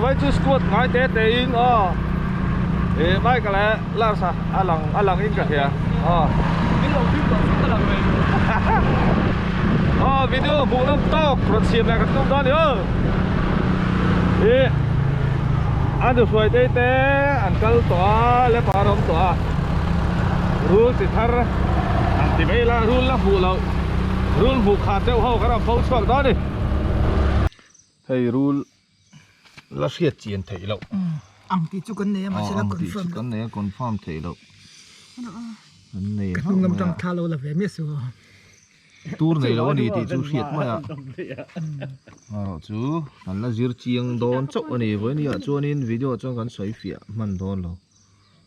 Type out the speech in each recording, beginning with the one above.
Vai chu squad ngai te te in aw eh Mike leh Lars a a lang a lang in ka hria aw aw video hmuh nawm tawk rawn siam leh kan tum dawn a ni aw ih a nuhruai te te an kal tawh a lepa an awm tawh a rul chi thar an ti mai ila rul la hmuh loh rul hmuh khat deuh ho kan rawn pho chhuak dawn a ni. Hei rul la hriat chian theih loh. Ang tih chu kan nei a mahse la confirm loh. Kan nei a confirm theih loh. Kan nei Ka hnung lam tang thla lo la ve miah su. Tur nei lo a ni tih chu hriat mai a. Erawh chu kan la zir chiang dawn chauh a ni. Vawinia chuanin video chuan kan sawi fiah hman dawn lo.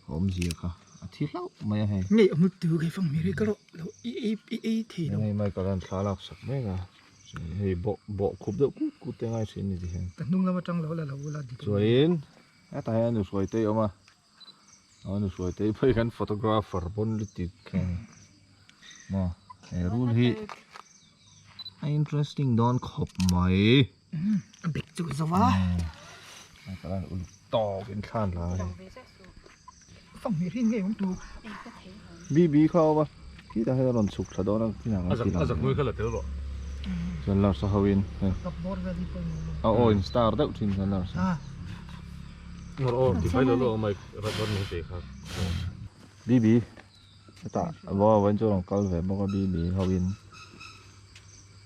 A awmzia kha a thi hlauh mai a hei. Ngei awm lutuk hei fang mi rei ka rawh lo i ei i ei thei lo. Hei Michael an thla lak sak mek a. Hei bawh bawh khup deuh kut kut te ngai thin ni ti hian. Ka hnung lam atang lo la lo la dik. Chuanin hetah hian nu hruai te awm a. A nu hruai te phei kan photographer pawn lutuk kha. Maw he rul hi a interesting dawn khawp mai. A bek chu zo a. A kalan uluk tawk in thlan la hei. Fang hmir hi nge awm tu. Bibi kha awm a. Khitah hian a rawn chhuk thla dawn a kinah kan ti lang. A zaknui kha la tel rawh. Chuan larsa ho in hei. A aw in star deuh thin chuan larsa. Ngawr aw ti fai lo lo mai rat rat mai te kha. Bibi hetah vawiin vawiin chu a rawn kal ve bawk a Bibi ho in.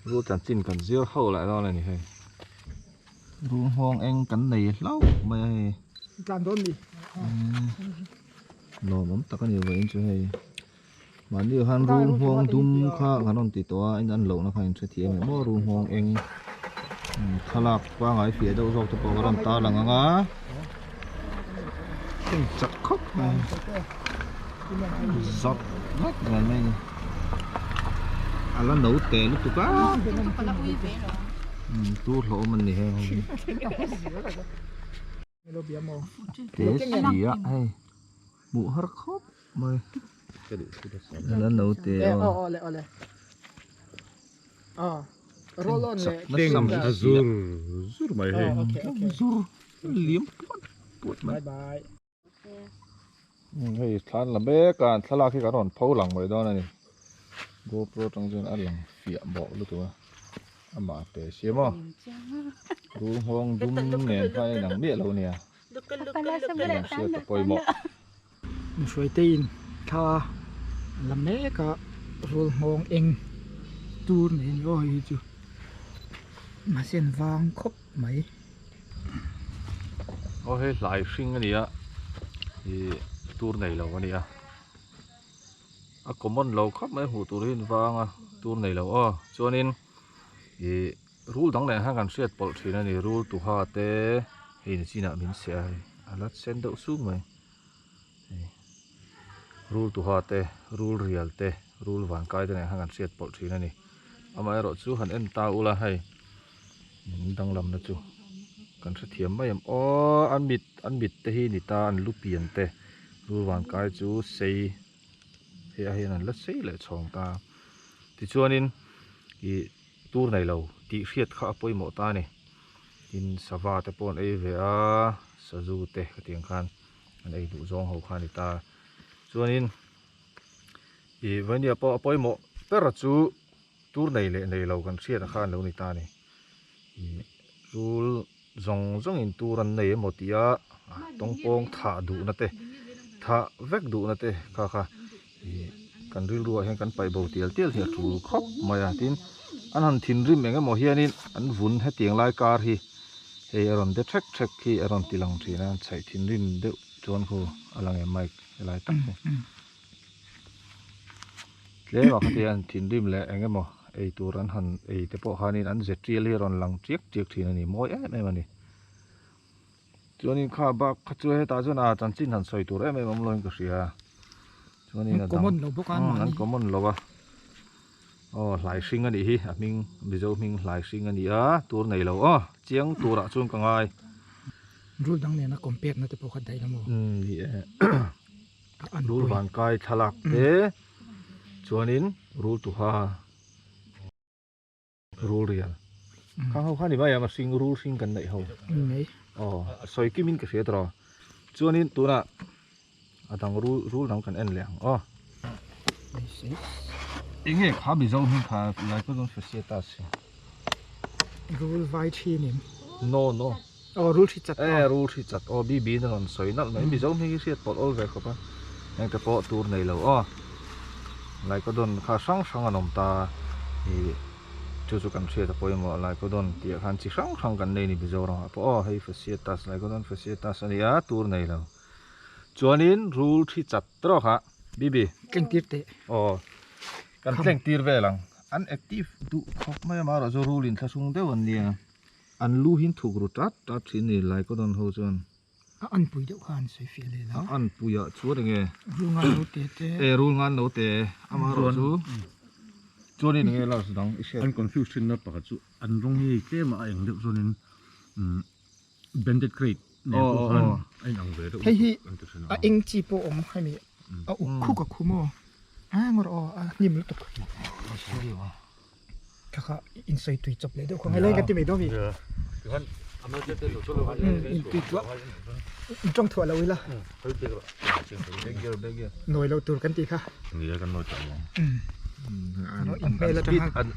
Rul chanchin kan zir ho leh dawn a ni hei. Rul nghawng eng kan nei hlauh mai a hei. Tlan dawn ni. Lawmawm tak a ni vawiin chu hei. Mahni ah khan rul nghawng dum kha kan rawn ti tawh a in an lohna kha in hrethiam em aw rul nghawng eng thlalak pangai fiah deuh zawk te pawh ka rawn tar lang ang a. Eng chak khawp mai zat zat mai mai a ni a la no te lutuk a tur hlawm an ni heng ho hi te si a hei hmuh har khawp mai a la no te aw Teng a zur zur mai hei. Zur liam puat puat mai. Hei thlan la mek a an thlalak hi kan rawn pho lang mai dawn a ni. GoPro atang chuan a lang fiah bawk lutuk a amah a pe si maw. Rul nghawng dum nen khan a inang miah lo a nia. Hei hriat a pawimawh. Hruaiteiin thla la mek a rul nghawng eng tur nei ni aw hei hi chu mahse an vang khawp mai. Aw hei hlai hring a ni a ih tur nei lo a ni a a common lo khawp mai hmuh tur hi an vang a tur nei lo aw chuanin ih rul dang leh khan kan hriat pawlh thin a ni rul tuha te hei nichinah min seh a hei a la sen deuh sung mai. Rul tuha te, rul rial te, rul vankai te nen khan kan hriat pawlh thin a ni. Amaherawh chu han en ta ula hei danglamna chu kan hrethiam mai em aw an mit an mit te hi ni ta an lu pian te rul vankai chu sei hei ah hian an la sei leh chhawng ta tichuanin ih tur nei lo tih hriat kha a pawimawh ta a ni tin sava te pawh an ei ve a sazu te khatiang khan. An ei duh zawng ho kha a ni ta. Chuanin ih vainia pawh a pawimawh ber chu tur nei leh nei lo kan hriat kha an lo ni ta a ni. Ih rul zawng zawngin tur an nei emaw tih a tawngpawng thah duhna te thah vek duhna te kha kha ih kan rilruah hian kan paih bo tial tial hi a tul khawp mai a. Tin an han thinrim eng emaw hianin an vun hetiang lai kar hi. Hei a rawn de thek thek khi a rawn ti lang thin a, chhaih thinrim deuh chuan khu a lang em mic helai tak hi. Tlem ah khatia an thinrim leh eng emaw ei tur an han ei te pawh khanin an ze tial hi a rawn lang chiak chiak thin a ni, mawi em em a ni. Chuanin kha bak kha chu hetah chuan a chanchin han sawi tur em em awm lo in ka hria. Chuanin a dang an common lo a. Aw hlai hring a nih hi a hming mizo hming hlai hring a ni a tur nei lo aw chiang turah chuan ka ngai. Rul dang nena compare na te pawh kha daih la maw? Umm ni e rul vankai thlalak te chuanin rul tuha rul rial. Khang ho kha ni mai a hring rul hring kan neih ho. Nei. Aw sawi kim in ka hria tawh. Chuanin tunah a dang rul rul dang kan en leh ang aw. Enge kha Mizo hming kha Lycodon fasciatus hi. Rul vai thin em? No no. Aw rul hri chat. E rul hri chat aw BB in a rawn sawi nalh mai Mizo hming hi hriat pawlh awl ve khawp a. Heng te pawh tur nei lo aw. Lycodon kha hrang hrang an awm ta ih chu chu kan hriat a pawimawh Lycodon tih ah khan chi hrang hrang kan nei a ni Mizoram ah pawh aw hei fasciatus Lycodon fasciatus a ni a tur nei lo. Chuanin rul thi chat trawk a Bibi. Tleng tir teh. Aw kan tleng tir vel ang. An active duh khawp mai a marawh chu rul in thlahrung deuh an nia. An lu hi an thuk ru tat tat thin a ni Lycodon ho chuan. A anpui deuh kha an sawi fiah leh la. A anpui ah chuan enge. Rul ngan lo te te. E rul ngan lo te amarawh chu chuanin enge last dang i hriat. An confuse thin na pakhat chu an rawng hi tlem a a eng deuh chuanin umm Banded crate nen pawh khan a inang ve deuh Hei hi a eng chi pawh awm hemi a uk khuk a khu maw a ngawr aw a hnim lutuk kha kha in sawi tui chawp leh deuh kha ngai lai kan ti mai dawn mi in tui tuah in tawng thuah lo ila nawi lo tur kan tih kha in hmel atang khan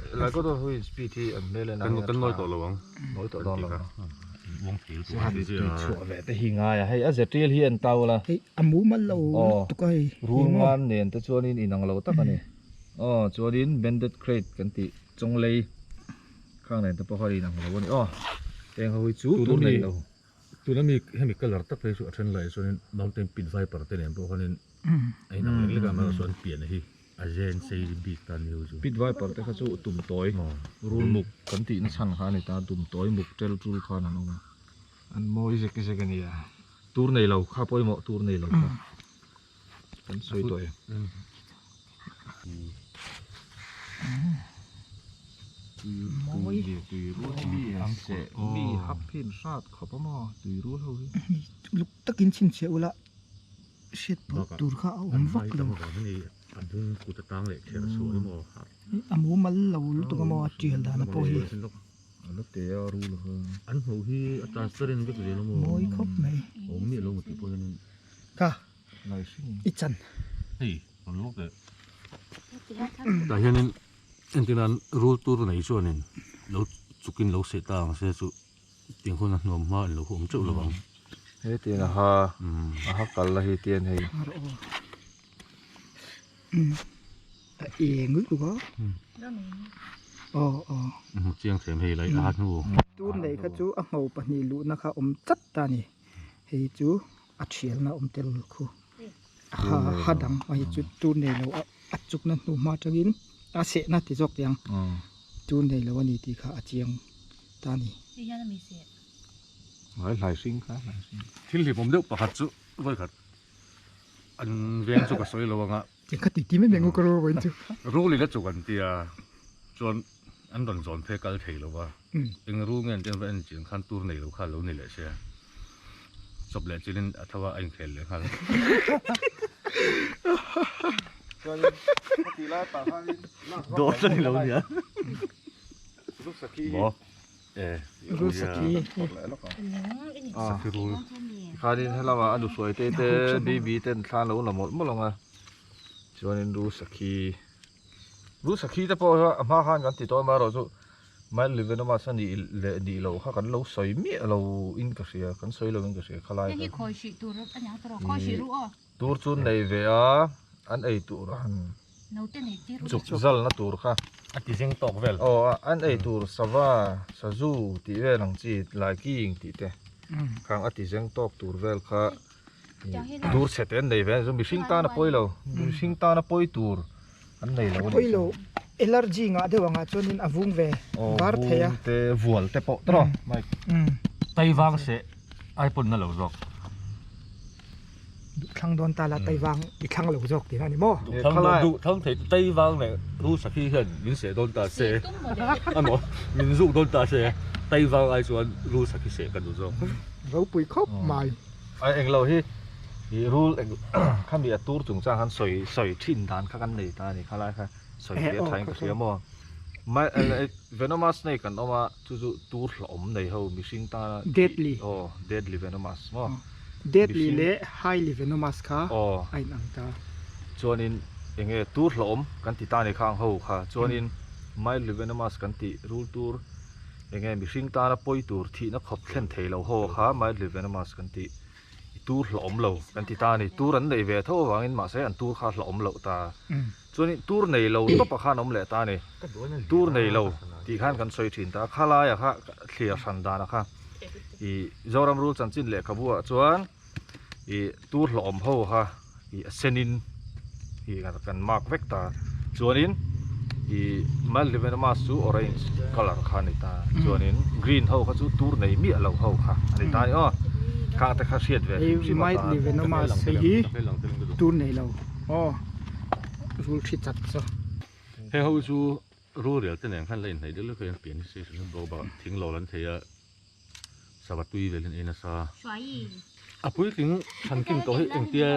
speed hi an hmel en kan nawi tawh lo ang. Nawi tawh dawn lo ang. Tui chhuah ve te hi ngai a, hei a zetial hi an tau la. Hei a mumal lo lutuk a hei. Rul ngan nen te chuanin inang lo tak a ni. Aw chuanin banded crate kan tih chawnglei khang nen te pawh kha inang lo a ni aw. Heng ho hi chu tur nei lo. Tuna mi hemi colour tak phei chu a then lai chuanin mountain pit viper te nen pawh khanin a inang lek lek a amaherawhchu an pian hi a zen sei bik ta aniu chu. Pit viper te kha chu tum tawi rul muk kan tih na chhan kha a ni ta tum tawi muk tel tul khan an awm a an mawi zek zek a nia tur nei lo kha pawimawh tur nei lo kha kan sawi tawh e. Mawi. Tui rul hi mi a seh mi hap hi an hrat khawp a maw tui rul ho hi. Luk takin chhinchhiah ula hriat pawlh tur kha a awm vak lo. A mumal lo lutuk a maw a tial dan a pawh hi. Mawi khawp mai. Kha i chan. Tah hianin entirnan rul tur nei chuanin lo chukin lo seh ta ang se chu Tiang hun a hnuam hma in lo hu awm teuh lo ang. He tiang a ha a ha kal la hi tian hei. A eng lutuk a. Aw aw. Hmu chiang them hei lai a ha hnu. Tur nei kha chu a ngho pahnih luhna kha awm chat ta ni. Hei chu a thialna awm tel khu. Ha ha dang a hi chu tur nei lo a chukna hnu hma atangin a sehna ti zawk teh ang. Tur nei lo a ni tih kha a chiang. ta ni. Hei hian a mi seh. Ngai hlai hring kha hlai hring. Thil hlimawm deuh pakhat chu vawi khat an veng chu ka sawi lo anga. Eng kha titi mai mai ngu ka rul vawiin chu. Rul in a chuk an tia chuan an rawn zawn phei kal thei lo va. Eng rul nge an tia va en chian khan tur nei lo kha a lo ni leh sia. Chawp leh chilin a tho a a inkhel leh nghal. Chuanin khati lai pah khanin Dawt a ni lo nia. Maw? E. Rul sakhi. Sakhi rul. Tikhanin helama a nuhruai te te baby ten thla an lo la mawlh mawlh ang a. Chuanin rul sakhi. Rul sakhi te pawh a hma khan kan ti tawh a amaherawhchu Mile Venomous a nih leh nih loh kha kan lo sawi miah lo in ka hria kan sawi lo in ka hria khalai kha. Hei hi khawi hrih tur a niang tawh rawh khawi hrih ru aw. Tur chu nei ve a, an ei tur han chuk zalna tur kha. A ti zeng tawk vel. Aw, an ei tur sava, sazu tih vel ang chi, laiking tih te khang a ti zeng tawk tur vel kha tur chhe te an nei ve a ni chu mihring tan a pawi lo, mihring tan a pawi tur an nei lo a ni chu. Pawi lo, allergy ngah deuh angah chuanin a vung ve var thei a. Aw, vung te, vual te pawh tawh Mike. Taivang seh ai pawn na lo zawk. Duh thlang dawn ta la Taivang i thlang lo zawk tih a ni maw? Duh thlang dawn duh thlang thei Taivang leh Ru Sakhi hian min seh dawn ta se emaw min zuk dawn ta se Taivang ai chuan Ru Sakhi seh ka duh zawk. Ropui khawp mai. Ai englo hi i rul eng khami a tur chungchang han sawi sawi thin dan kha kan nei ta a ni khalai kha sawi ve a thain ka hria maw? Venomous snake an awm a, chu chu tur hlauhawm nei ho mihring tana Deadly. Aw, deadly venomous maw? Deadly leh highly venomous kha a inang ta. Chuanin enge tur hlauhawm kan ti ta ni kha ang ho kha. Chuanin mildly venomous kan tih rul tur enge mihring tana pawi tur thihna khawp thlen thei lo ho kha mildly venomous kan tih. I tur hlauhawm lo kan ti ta a ni. Tur an neih ve tho avangin mahse an tur kha hlauhawm loh ta. Chuanin tur nei lo tawpah khan awm leh ta a ni. Tur nei lo tih khan kan sawi thin ta. Khalaia kha thliar hran danah kha i Zoram Rul chanchin lehkhabuah chuan i tur hlauhawm ho kha i a senin i kan mark vek ta. Chuanin i mildly venomous chu orange colour kha a ni ta. Chuanin green ho kha chu tur nei miah lo ho kha a ni ta a ni aw. Khang te kha hriat ve hrim hrim atan. Mildly venomous hei hi tur nei lo aw rul thi chat chu. Heng ho chu rul rial te nen khan la inhnaih deuh lek a, pian hi station hi bawk bakah thing lawl an thei a, sava tui vel in ei nasa. A puitling than kim tawh hi engtia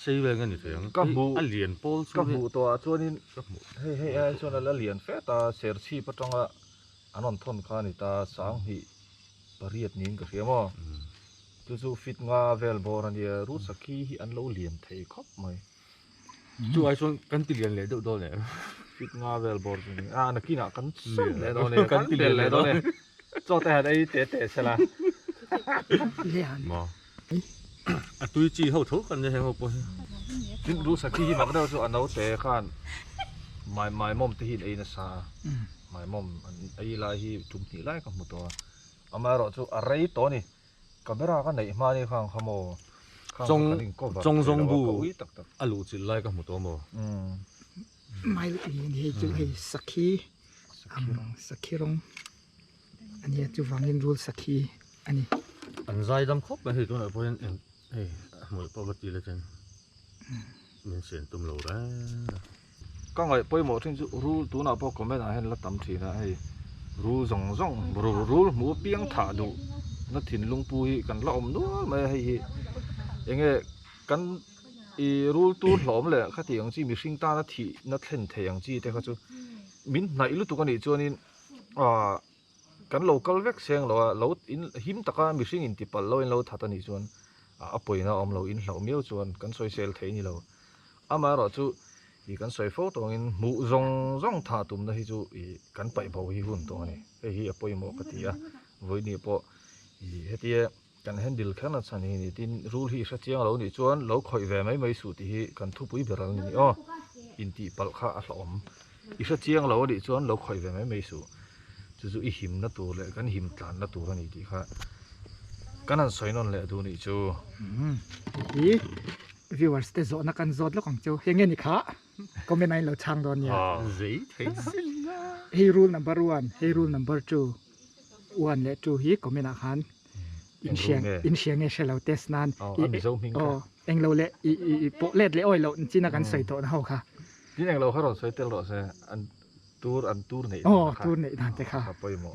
sei vel nge ni thei ang? Ka hmuh a lian pawl chu ka hmuh tawh ah chuanin hei hei ai chuan a la lian fe ta, serchhip atanga an rawn thawn kha a ni ta, sanghnih pariat niin ka hria maw? Chu chu fit nga vel bawr a nia, rul sakhi hi an lo lian thei khawp mai. Chu ai chuan kan ti lian leh deuh dawn em? Fit nga vel bawr chu ni. A nakinah kan sawn leh dawn e, kan ti lian leh dawn e. Chaw te han ei te te sela. Lian. Maw. A tui chi ho tho kan nia heng ho pawh hi. Tin rul sakhi hi mak deuh chu a naute khan mai maimawm te hi an ei nasa a. Maimawm an ei lai hi tum hnih lai ka hmu tawh a. Amaherawh chu a rei tawh a ni. Camera ka neih hma ni khang kha maw? Khang kha kan in cover thei lo a, ka ui tak tak. A luh chilh lai ka hmu tawh maw? Mai ni hei chu hei sakhi ang sakhi rawng a nia chuvangin rul sakhi a ni. An zai dam khawp mai hei tunah pawhin eng hei a hmuh pawh va ti la chuan min siam tum lo reng a. Ka ngaih pawimawh thin chu rul tunah pawh comment ah hian la tam thin a hei rul zawng zawng rul hmuh piang thah duh na thinlung pu hi kan la awm nual mai a hei hi enge kan ih rul tur hlawm leh khati ang chi mihring tana thih na thlen thei ang chi te kha chu min hnaih lutuk a nih chuanin ah kan lo kal vek seng lo a lo in him taka mihring in tipalh lo in lo that a nih chuan a pawina a awm lo in hlauh miau chuan kan sawisel thei a ni lo. Amaherawhchu ih kan sawi fo tawngin hmuh zawng zawng thah tumna hi chu ih kan paih bo hi hun tawh a ni. Hei hi a pawimawh ka ti a, vawiin pawh ih hetia kan handle kher na chhan hi ni tin rul hi i hre chiang lo nih chuan lo khawih ve mai mai suh tih hi kan thupui ber a ni aw. Intih palh kha a hlauhawm. I hre chiang lo a nih chuan lo khawih ve mai mai suh. Chu chu i himna tur leh kan him tlanna tur a ni tih kha kan han sawi nawn leh duh nih chu. Hi viewers te zawhna kan zawt lawk ang chu. Hei nge ni kha comment a in lo chhang dawn nia. Zei thei sin a. Hei rule number one, hei rule number two, one leh two hi comment ah khan in hria in hria nge hre lo test nan. Aw englo leh i i pawh let leh awi loh chin a kan sawi tawh na ho kha. Tin englo kha rawn sawi tel rawh se an tur an tur neih dan kha. Tur neih dan te kha. Kha pawimawh.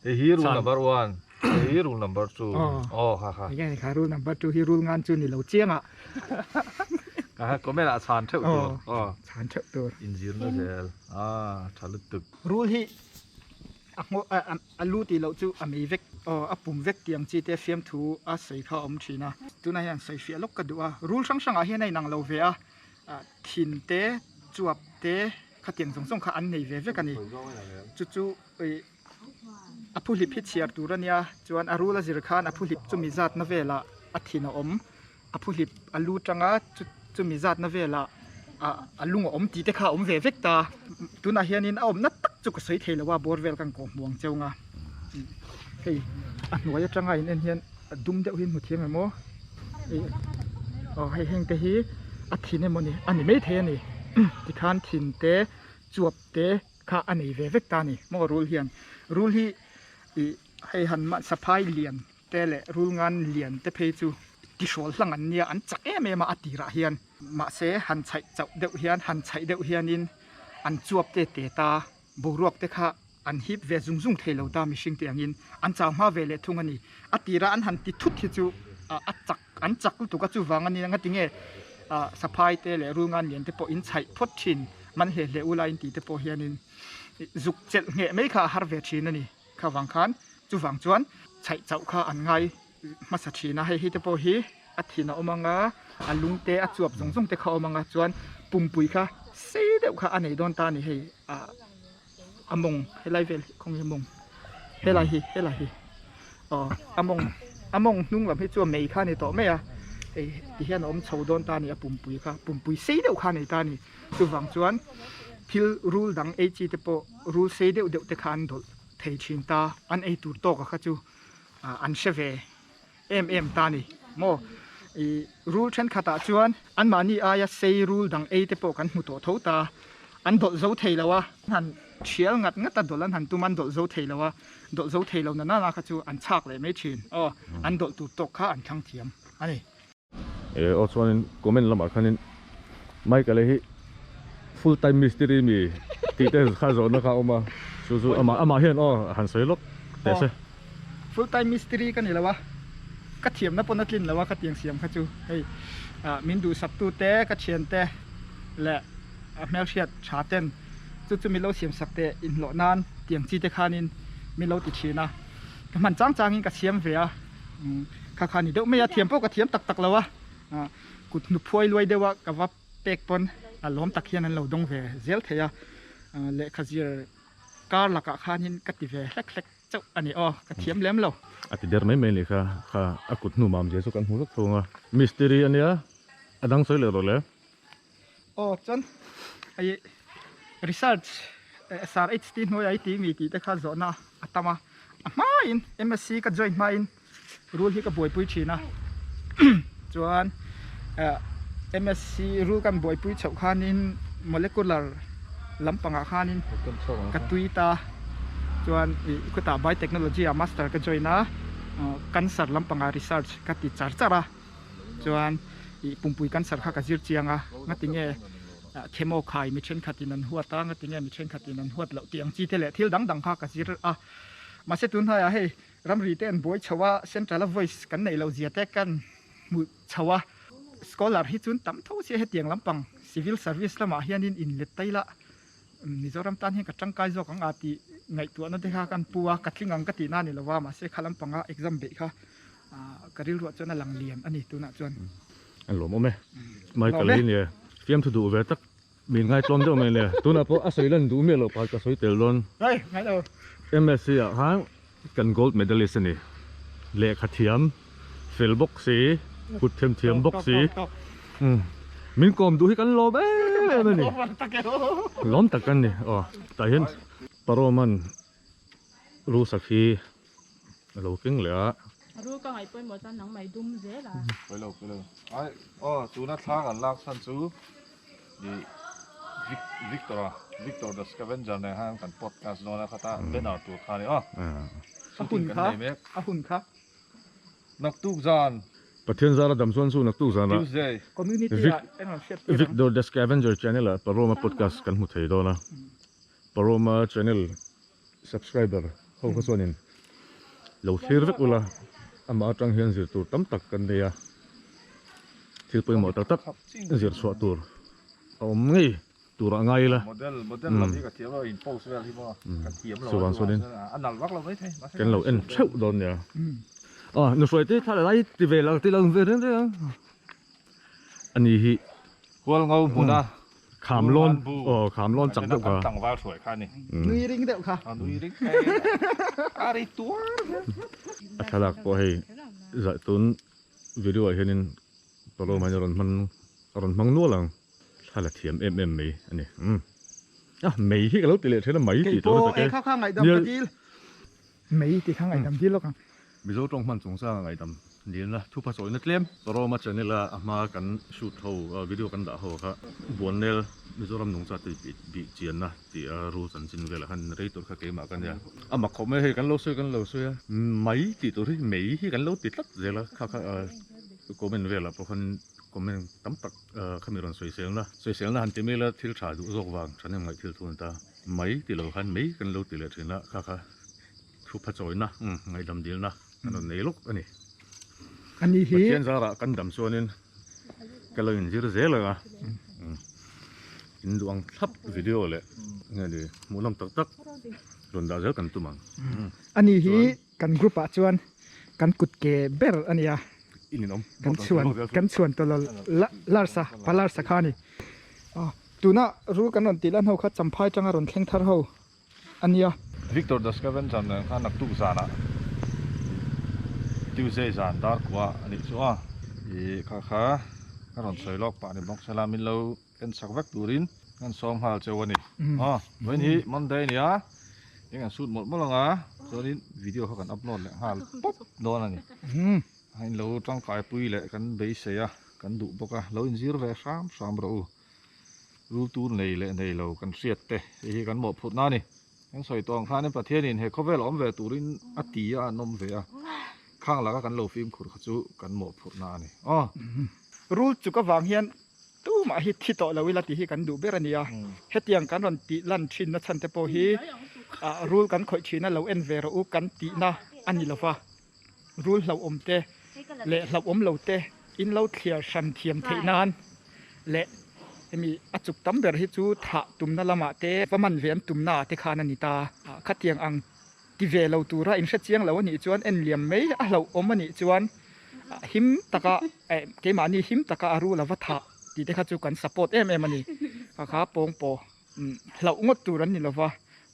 Hei hi rule number one, hei hi rule number two. Aw kha kha. Enge kha rule number two hi rule ngan chu ni lo chiang a. Kha comment ah chhan theuh tur. Aw chhan theuh tur. Inzirna zel. Ah tha lutuk. Rule hi a ngaw a lu tih loh chu a mei vek aw a pum vek tih ang chi te fiamthu a sawi kha a awm thin a. Tunah hian sawi fiah lawk ka duh a. Rule hrang hrangah hian a inang lo ve a. Thin te, chuap te khatiang zawng zawng kha an nei ve vek a ni. Chu chu ih a phuhlip hi chhiar tur a nia chuan a rul a zir khan a phuhlip chumi zatna velah a thin a awm a phuhlip a lu tanga chu chumi zatna velah ah a lung a awm tih te kha a awm ve vek ta tunah hianin a awmna tak chu ka sawi thei lo a bawr vel ka kawh hmuh ang cheu nga hei a hnuai atanga in en hian a dum deuh hi hmu thiam em aw aw hei heng te hi a thin emaw ni a ni maithei a ni tikhan thin te chuap te kha a nei ve vek ta a ni maw rul hian rul hi ih hei han mah saphai lian te leh rul ngan lian te phei chu tihrawl hlang an nia an chak em em a a tirah hian mahse han chhaih chauh deuh hian han chhaih deuh hianin an chuap te te ta boruak te kha an hip ve zung zung thei lo ta mihring te angin an chau hma ve leh thung a ni a tira an han ti thut hi chu a chak an chak lutuk a chuvang a nia nga tinge ah saphai te leh rul ngan lian te pawh in chhaih phawt thin man hle hle ula in tih te pawh hianin. Zuk chelh ngheh mai kha a har ve thin a ni. Kha vang khan chuvang chuan chhaih chauh kha an ngai hmasa thin a, hei hi te pawh hi a thin a awm ang a, a lung te a chuap zawng zawng te kha a awm ang a, chuan pumpui kha sei deuh kha a nei dawn ta a ni hei ah a mawng helai vel hi khawnge mawng helai hi helai hi aw a mawng a mawng hnung lam hi chu a mei kha a ni tawh mai a, hei ti hian a awm chho dawn ta a ni a pumpui kha pumpui sei deuh kha a nei ta a ni chuvang chuan thil rul dang ei chi te pawh rul sei deuh deuh te kha an dawlh thei thin ta an ei tur tawk a kha chu an hre ve em em ta ni maw ih rul thenkhat ah chuan anmahni aia sei rul dang ei te pawh kan hmu tawh tho ta an dawlh zo thei lo a an han thial ngat ngat a dawlh an han tum a an dawlh zo thei lo a dawlh zo thei lo na nana kha chu an chhak leh mai thin aw an dawlh tur tawk kha an thlang thiam a ni. E aw chuanin comment lamah khanin Michael hi full time mistiri mi tih te kha zawhna kha a awm a chu chu amah amah hian aw han sawi lawk teh se. Full time mistiri ka ni lo a ka thiamna pawn a tlin lo a ka tiang siam kha chu hei ah min duhsak tu te ka thian te leh a hmelhriat tha ten chu chu min lo siam sak teh inhlawh nan tiang chi te khanin min lo ti thin a ka hman chang changin ka siam ve a. Kha kha ni deuh mai a, thiam pawh ka thiam tak tak lo a, kut hnu phuai luai deuh a ka va pek pawn a lawm tak hian an lo dawng ve zel thei a, lehkha zir kar lakah khanin ka ti ve hlek hlek chauh a ni aw, ka thiam lem lo. A ti der mai mai nih kha, kha a kut hnu mam zia chu kan hmu vek thung a, mistiri a nia, a dang sawi leh rawh le. Aw chuan hei research SRHT hnuaia i tih mi tih te kha zawhna a tam a, a hmain MSc ka join hmain rul hi ka buaipui thin a chuan MSc rul kan buaipui chhoh khanin molecular lampangah khanin ka tui ta chuan ih khutah biotechnology ah master ka join a cancer lampangah research ka ti char char a. Chuan ih pumpui cancer kha ka zir chiang a, ngatinge chemo khai mi thenkhatin an huat a, ngatinge mi thenkhatin an huat loh tih ang chi te leh thil dang dang kha ka zir a. Mahse tun hnaiah hei ramri te an buai chho a, central a voice kan neih loh zia te kan hmu chho a. Scholar hi chun tam tho sia hetiang lampang civil service lamah hianin inlet ta ila Mizoram tan hian ka tangkai zawk ang a tih ngaihtuahna te kha kan pu a, ka tling ang ka tihna a ni lo a, mahse kha lampanga exam beih kha ka rilruah chuan a lang lian a ni tunah chuan. A lawmawm e. Michael hi nia fiamthu duh ve tak min ngaitlawm deuh mai nia tunah pawh a sawi lan duh miah loh pakhat ka sawi tel dawn. Hei ngai lo. MSc ah khan kan gold medalist a ni. Lehkha thiam fel bawk si, kut them thiam bawk si. Min kawm duh hi kan lawm em em a ni. Lawm tak kan ni. Aw tah hian Paroman Rusak hi a lo keng leh a. Ru ka ngaih pawimawh chuan nang mai dum zel a. Pawilo pawilo. Ai aw tuna thla kan lak chhan chu ih Victor a Victor the Scavenger nen khan kan podcast dawn a khata banner tur kha a ni aw. Shooting kan nei mek. A hun kha. Naktuk zan. Pathian zara dam chuan chu naktuk zan ah Tuesday. Community ah eng hriat tir ang. Victor the Scavenger channel ah Paroma podcast kan hmu thei dawn a. Paroma channel Subscriber ho kha chuanin lo thlir vek ula, amah atang hian zir tur tam tak kan nei a, thil pawimawh tak tak zir chhuah tur a awm ngei tur ah ngai ila. Chuvang chuanin kan lo en theuh dawn nia. Aw nuhruai te thla lai ti ve lo ti lo ve reng reng ang a ni hi. Hualngo hmuna Kham lawn aw kham lawn chak deuh kha. Tlangval hruai kha a ni. Nui ring deuh kha. A nui ring thei a ri tuar zel. A thlalak pawh hei zah tun video ah hianin Paloma hian a rawn hman a rawn hmang nual ang. Thla la thiam em em mai a ni. Umm a mei hi ka lo ti leh thin a mai tih tur a tak e. Keipawh e kha kha ngaihdam ka dil. Mei tih kha ngaihdam dil lawk ang. Mizo tawng hman chungchanga ngaihdam dilna thupa chawina tlem. Paroma channel a a hma kan shoot ho video kan dah ho kha Buannel Mizoram nungcha tui bih chianna tih a rul chanchin velah khan rei tur kha keimah ka nia. A mak khawp mai hei kan lo sawi kan lo sawi a mai tih tur hi mei hi kan lo ti tlat zel a kha kha comment velah pawh khan comment tam tak khami rawn sawiselna sawiselna han ti mai ila thil tha duh zawk vang thahnem ngaih thil thu a ni ta mai tih lo khan mei kan lo ti leh thin a kha kha. Thu pha chawina, ngaihdam dilna kan rawn nei lawk a ni. Ani hi. Pathian zarah kan dam chuanin ka lo inzir zel ang a. In duh ang thlap video leh nge ni hmuhnawm tak tak rawn dah zel kan tum ang. Ani hi kan group ah chuan kan kut ke ber a nia. Kan chhuan kan chhuan tawlh larsa pa larsa kha a ni. Tuna rul kan rawn tih lan ho kha champhai tanga rawn thleng thar ho a nia. Victor the Scavenger nen khan naktuk zanah Tuesday zan dar kua a nih chu a. Ih kha kha ka rawn sawi lawk pah ni bawk sela min lo en chak vek turin kan sawm nghal cheu a ni. Aw vawiin hi Monday a ni a, eng an shoot mawlh mawlh ang a, chuanin video kha kan upload leh nghal pawp dawn a ni. A in lo tangkai pui leh kan beisei a, kan duh bawk a, lo inzir ve hram hram rawh u. Rul tur nei leh nei lo kan hriat te, hei hi kan mawhphurhna a ni. Kan sawi tawh ang khanin Pathianin he khawvel awm ve turin a ti a, an awm ve a, khang laka kan lo fimkhur kha chu kan mawhphurhna a ni. Aw. Rul chuk avang hian tumah hi thi tawh lo ila tih hi kan duh ber a ni a, hetiang kan rawn tih lan thinna chhan te pawh hi rul kan khawih thina lo en ve rawh u kan tihna a ni lova, rul hlauhawm te leh hlauhawm lo te in lo thliar hran thiam theih nan leh hemi a chuk tam ber hi chu thah tumna lamah te va man ve an tumna ah te khan a ni ta, khatiang ang ti ve lo tura in hrechiang lo a nih chuan en liam mai a hlauhawm a nih chuan him taka eh keimahni him taka a rul a va thah tih te kha chu kan support em em a ni kha kha pawngpaw hlauh ngawt tur an ni lova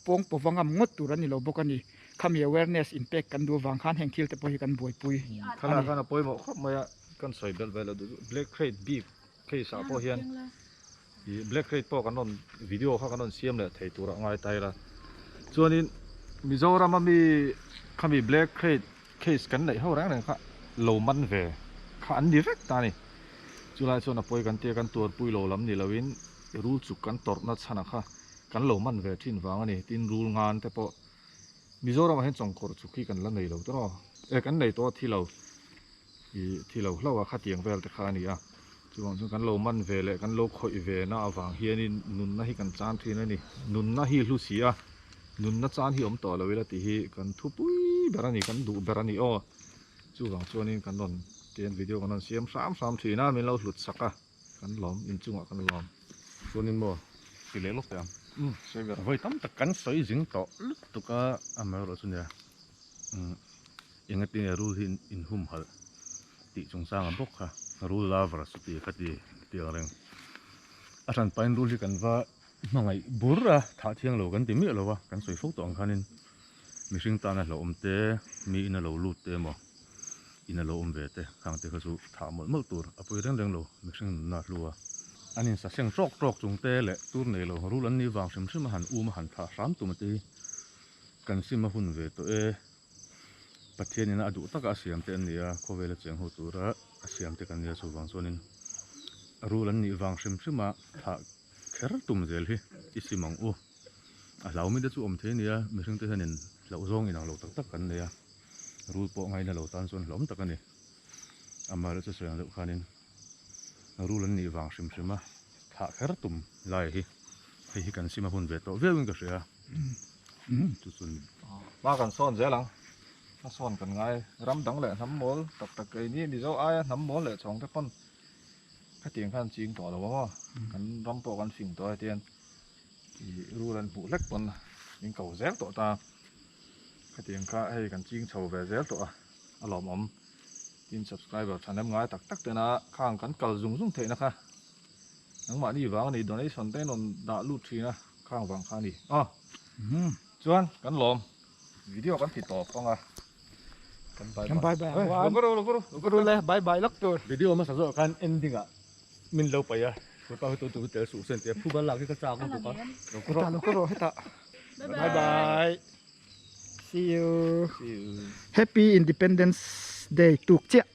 pawngpaw va ngam ngawt tur an ni lo bawk a ni khami awareness in pek kan duh avang khan heng thil te pawh hi kan buaipui a ni. Khan a pawimawh khawp mai a kan sawi belh belh a black crate bik case ah pawh hian Ih black rate pawh kan rawn video kha kan rawn siam leh thei turah ngai ta ila chuanin Mizoram a mi khami black rate case kan neih ho reng reng kha lo man ve kha an ni vek ta a ni chulai chuan a pawi kan tia kan tuarpui lo lam ni loin rul chuk kan tawrhna chhan a kha kan lo man ve thin vang a ni tin rul ngan te pawh Mizoram ah hian chawngkawr chuk hi kan la nei lo tawh e kan nei tawh a thi lo. Ih thi lo hlauh a khatiang vel te kha a ni a, chuvang chuan kan lo man ve leh kan lo khawih ve na avang hianin nunna hi kan chan thin a ni, nunna hi hlu si a, nunna chan hi awm tawh lo ila tih hi kan thupui ber a ni, kan duh ber a ni aw, chuvang chuanin kan rawn tian video kan rawn siam hram hram thin a, min lo hlut sak a, kan lawm inchungah kan lawm. Chuanin maw ti leh lawk teh ang. Umm sawi ber. Vawi tam tak kan sawi zing tawh lutuk a, amaherawhchu nia umm. Engatinge rul hi in humhalh tih chungchanga bawk kha rul lover chu ti ka ti ti ang reng. A hran pahin rul hi kan va hmangaih bur a, thah thiang lo kan ti miah lo a, kan sawi fo tawh ang khanin mihring tana hlauhawm te, mi ina lo lut te emaw ina lo awm ve te khang te kha chu thah mawlh mawlh tur a pawi reng reng lo mihring nunna a hlu a. An insa seng tawk tawk chung te leh tur nei lo rul an nih vang hrim hrim a han um a han thah hram tum a te hi kan sim a hun ve tawh e. Pathian ina a duh taka a siam te an ni a, khawvela cheng ho tura a siam te kan nia chuvang chuanin rul an nih vang hrim hrim a thah kher tum zel hi i sim ang u. A hlau mi te chu awm thei a nia, mihring te hianin hlauh zawng inang lo tak tak kan nei a, rul pawh ngaina lo tan chuan hlauhawm tak a ni. Amaherawhchu sawi ang deuh khanin rul an nih vang hrim hrim a thah kher tum lai hi hei hi kan sim a hun ve tawh viauin ka hria. Chu chu ni. Hma kan sawn zel ang. Hma sawn kan ngai. Ram dang leh hnam mawl tak tak kei ni Mizo aia hnam mawl leh chhawng te pawn khatiang khan ching tawh lo ang aw. Kan ram pawh kan fing tawh hetiang ih rul an hmuh hlek pawn min ko zel tawh ta. Khatiang kha hei kan ching chho ve zel tawh a, a lawmawm. Tin subscriber thahnem ngai tak tak tena khang kan kal zung zung theihna kha nangmahni vang a ni donation te in rawn dah lut thin a khang vang kha a ni aw chuan kan lawm video kan ti tawp ang a kan bye bye bye lo ka ru lo ka ru lo ka ru le bye bye lak tur video hmasa zawh khan ending ah min lo paih a chupa hi tu tu tel suh sen tia phuba lak hi ka chak lutuk a lo ka ru lo ka ru hetah bye bye See you. See you. Happy Independence Day tuk chiah.